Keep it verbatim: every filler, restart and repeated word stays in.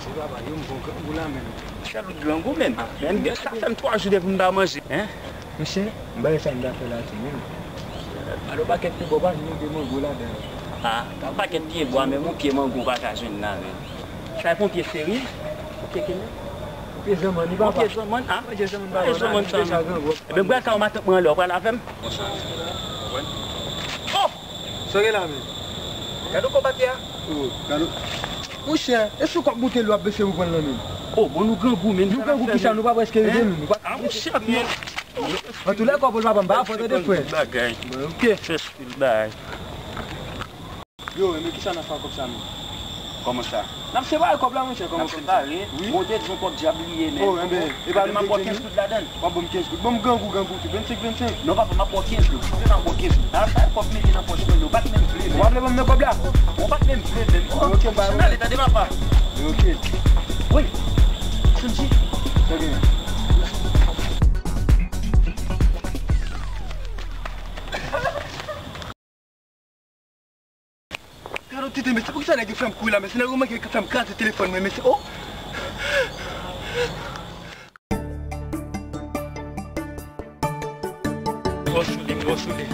Se papa, yo m bon grangou la menm. Chèf grangou menm. Men sa fè m twa jou depi m pa manje, hein? Monchè, m pa wè sa m ta fè la tou menm. Alo pakèt pi bò pa jwenn de mango ladan. Ah, yon pakèt pye bwa, menm yon pye mango pa ka jwenn la menm. Sa e pon pye seriz? Pye kene? Pye zanmann, li papa. Pye zanmann, ah? Pye zanmann, pye papa. Zanmann sa menm. Ebyen, m pral kay yon matant mwen anlè, ou pral avè m? Oh! Sa gen la menm? Gade kòb papye a. Oh, gade. Monchè, e sou kòb moute l w ap bese ou pran l nan men m? Oh, bon, nou grangou menm. Nou grangou kisa, nou pa prèske rive nou. Nou pa... Ah, monchè, men. Antoulèka, bon, papa, m pa fò tande frè. Bagay. Bon, ok. Fè stil bagay. Yo, men kisa n ap fè ak kòb sa menm? Kòman sa? N ap separe kòb la, monchè, kòman kòb sa? N ap separe? Wi. Bon, te di yon kòb dyab li ye, men. Oh, enben, e pa nou te di nou? M ap ba w kenz goud ladan l. W ap ban m kenz goud. Bon, m grangou, grangou tou. Vennsenk, vennsenk. Non, papa, m ap ba w kenz goud. Ou vle m ap ba w kenz goud. Ala sa, kòb mete nan pòch mwen, ou pa t menm vle, men. W ap vle ban m nan kòb la? Ou pa t menm vle, men. Ok, m ba ou. Ann ale, tande, papa. Ok. Wi. Sonji. Sa gen? Gade yon tete, mesye, poukisa nèg yo fè m kouri la, mesye, nèg yo manke fè m kraze telefòn mwen, mesye, oh! Bon souli, bon souli.